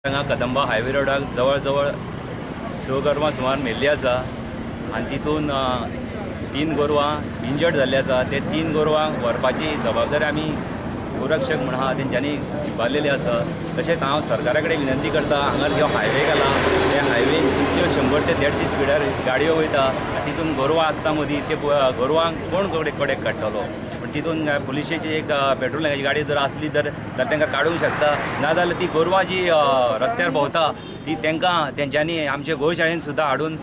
हांगा कदंबा हायवे रोडाक जवळ जवळ स गोरवां सुमार मेल्ली आसा आनी तितून तीन गोरवां इंजर्ड जाल्ली आसा. ते तीन गोरवांक व्हरपाची जबाबदारी आमी गोरक्षक म्हण आहा तेंच्यांनी स्विकारलेली आसा. तशेंच हांव सरकारा कडेन विनंती करता, हांगा जो हायवे घाला त्या हायवेन इतल्यो 100 ते 150 स्पिडार गाडयो वयता आनी तितून गोरवां आसता मदीं, ते गोरवांक कोण कडेक काडटलो? पूण तितून पुलिशेची एक पेट्रोलिंगाची गाडी जर आसली तर जाल्यार तांकां काडूंक शकता, नाजाल्यार ती गोरवां जी रस्त्यार भोंवता ती तांकां तेंच्यांनी आमचे गोशाळेन सुद्दां हाडून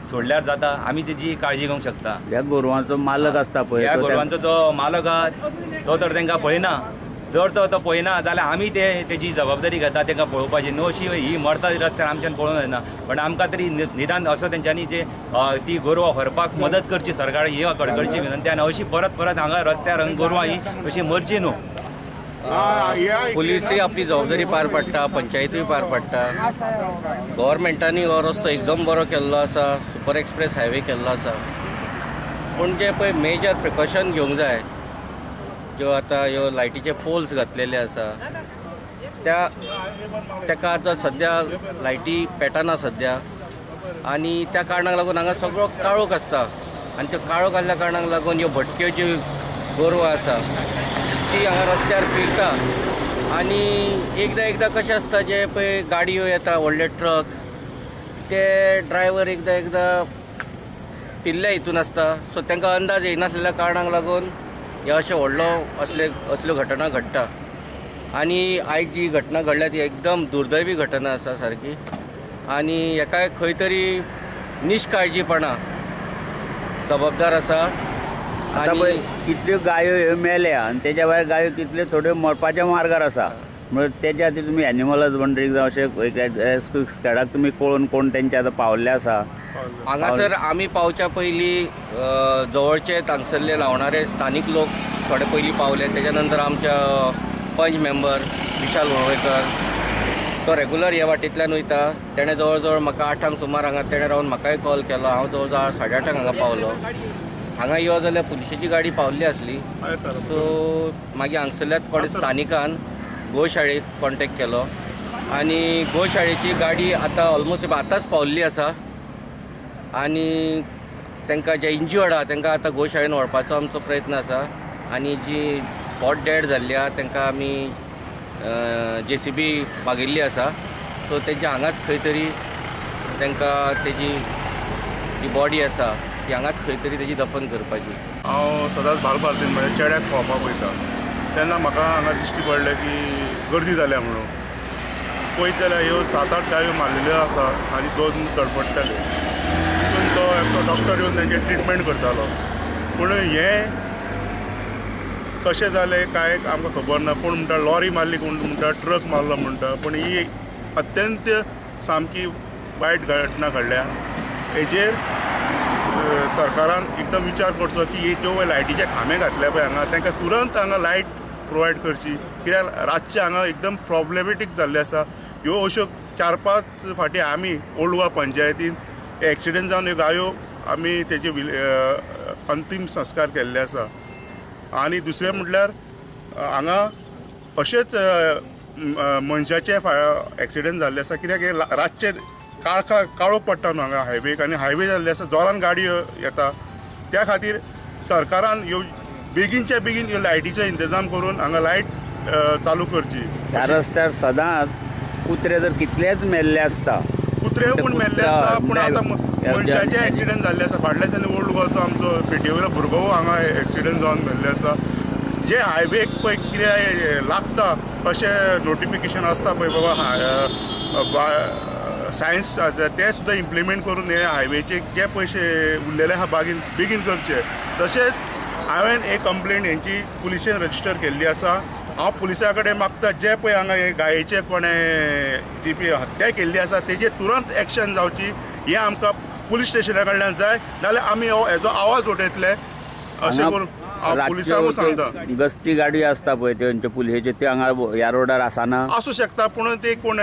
सोडल्यार जाता. आमी तेजी काळजी घेवंक शकता. ह्या गोरवांचो मालक आसता पळय, ह्या गोरवांचो जो मालक आहा तो तर तांकां पळयना. जर तो तो पळयना जाल्यार आमी ते तेजी जबाबदारी घेता तांकां पळोवपाची. न्हू अशी ही मरता रस्त्यार आमच्यान पळोवंक जायना, पण आमकां तरी निदान असो तेंच्यांनी जे ती गोरवां व्हरपाक मदत करची सरकार, ही कडकडची विनंती. आनी अशी परत परत हांगा रस्त्यार गोरवां ही अशी मरची न्हू. पुलिसूय आपली जबाबदारी पार पाडटा, पंचायतूय पार पाडटा. गव्हर्मेंटांनी हो रस्तो एकदम बरो केल्लो आसा, सुपर एक्सप्रेस हायवे केल्लो आसा. पूण जे पळय मेजर प्रिकॉशन घेवंक जाय, ज्यो आतां ह्यो लायटीचे पोल्स घातलेले आसा त्या तेका आतां सद्या लायटी पेटना सद्या, आनी त्या कारणाक लागून हांगा सगळो काळोख आसता. आनी त्यो काळोख आसल्या कारणाक लागून ह्यो भटक्यो ज्यो गोरवां आसा ती हांगा रस्त्यार फिरता. आनी एकदां एकदां कशें आसता, जे पळय गाडयो येता व्हडले ट्रक, ते ड्रायवर एकदां एकदां पिल्ल्या हितून आसता, सो तांकां अंदाज येयनासलेल्या कारणाक लागून हे अशें व्हडलो असले असल्यो घटना घडटा. आनी आयज जी घटना घडल्या ती एकदम दुर्दैवी घटना आसा सारकी. आनी हेकाय खंय तरी निश्काळजीपणा जबाबदार आसा. आतां पळय कितल्यो गायो ह्यो मेल्या आनी तेज्या भायर गायो कितल्यो थोड्यो मरपाच्या मार्गार आसा. म्हणल्यार तेज्या खातीर तुमी एनिमल हजबंड्रीक जावं अशें रेस्क्यू स्कॅडाक तुमी कळोवन कोण तेंच्या आतां पावल्ले आसा. हांगासर आमी पावच्या पयलीं जवळचे हांगसरले रावणारे स्थानीक लोक थोडे पयलीं पावले. तेच्या नंतर आमच्या पंच मेंबर विशाल वळवयकर तो रेगुलर ह्या वाटेंतल्यान वयता. तेणें जवळ जवळ म्हाका 8 सुमार हांगा तेणें रावन म्हाकाय कॉल केलो. हांव जवळ जवळ 8:30 हांगा पावलो. हांगा यो जाल्यार पुलिशेची गाडी पावल्ली आसली. सो मागीर हांगसरल्यात कोणे स्थानिकान गोशाळेक कॉन्टेक्ट केलो आनी गोशाळेची गाडी आतां ऑलमोस्ट आतांच पावल्ली आसा. आनी तांकां जे इंज्युर्ड आहा तांकां आतां गोशाळेन व्हरपाचो आमचो प्रयत्न आसा. आनी जी स्पॉट डेड जाल्ली आहा तांकां आमी JCB मागिल्ली आसा. सो तेंच्या हांगाच खंय तरी तांकां तेजी जी बॉडी आसा ती हांगाच खंय तरी तेजी दफन करपाची. हांव सदांच बालभारतीन म्हळ्यार चेड्याक पळोवपाक वयता तेन्ना म्हाका हांगा दिश्टी पडलें की गर्दी जाल्या म्हणून. पळयत जाल्यार ह्यो 7-8 गायो मारलेल्यो आसा आनी 2 तडफडटाल्यो. तितून तो एकटो डॉक्टर येवन तेंचे ट्रिटमेंट करतालो. पूण हें कशें जालें कांय आमकां खबर ना. कोण म्हणटा लॉरी मारली, कोण म्हणटा ट्रक मारलो म्हणटा. पूण ही अत्यंत सामकी वायट घटना घडल्या. हेजेर सरकारान एकदम विचार करचो की हे ज्यो लायटीचे खांबे घातले पळय हांगा, तांकां तुरंत हांगा लायट प्रोवायड करची. कित्याक रातचें हांगा एकदम प्रॉब्लेमेटीक जाल्लें आसा. ह्यो अश्यो 4-5 फाटीं आमी ओल्ड गोवा पंचायतीन एक्सिडंट जावन ह्यो गायो आमी तेजे अंतीम संस्कार केल्ले आसा. आनी दुसरें म्हटल्यार हांगा अशेंच मनशाचे एक्सिडंट जाल्ले आसा. कित्याक हे रातचे काळखा काळोख पडटा न्हू हांगा हायवेक, आनी हायवे जाल्ले आसा, जोरान गाडी येता. त्या खातीर सरकारान ह्यो बेगीनच्या बेगीन ह्यो लायटीचो इंतजाम करून हांगा लायट चालू करची. ह्या रस्त्यार सदांच कुत्रे जर कितलेच मेल्ले आसता, कुत्रे पूण मेल्ले आसता, पूण आतां मनशाचे एक्सिडंट जाल्ले आसा. फाटल्या दिसांनी ओल्ड गोवाचो आमचो पेटये वयलो भुरगो हांगा एक्सिडंट जावन मेल्ले आसा. जे हायवेक पळय कितें लागता कशें नोटिफिकेशन आसता पळय बाबा सायन्स आसा ते सुद्दां इम्प्लिमेंट करून हे हायवेचे जे पयशे उरलेले आहा बेगीन बेगीन करचे. तशेंच हांवें एक कंप्लेन हेंची पुलिशेन रजिस्टर केल्ली आसा. हांव पुलिसां कडेन मागता जे पळय हांगा हे गायेचे कोणें जी पळय हत्या केल्ली आसा तेजेर तुरंत एक्शन जावची हें आमकां पुलीस स्टेशना कडल्यान जाय, नाजाल्यार आमी हो हेजो आवाज उठयतले अशें करून हांव पुलिसांकूय सांगता. गस्ती गाडी आसता पळय तेंचे पुलिशेचे, त्यो हांगा ह्या रोडार आसना. आसूं शकता, पूण ते कोण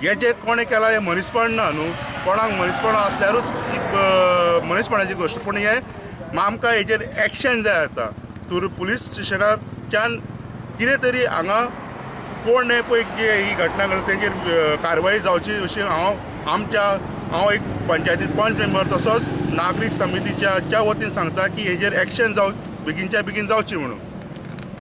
हे जे कोणें केलां हें मनीसपण ना न्हू. कोणाक मनीसपण आसल्यारूच एक मनीसपणाची गोश्ट. पूण हें आमकां हेजेर एक्शन जाय आतां. पुलीस स्टेशनाच्यान कितें तरी हांगा कोण हे पळय जे ही घटना घडली तेंचेर कारवाई जावची अशी हांव आमच्या हांव एक पंचायतीन पंच मेंबर तसोच नागरीक समितीच्या च्या वतीन सांगता की हेजेर एक्शन जाव बेगीनच्या बेगीन जावची म्हणून.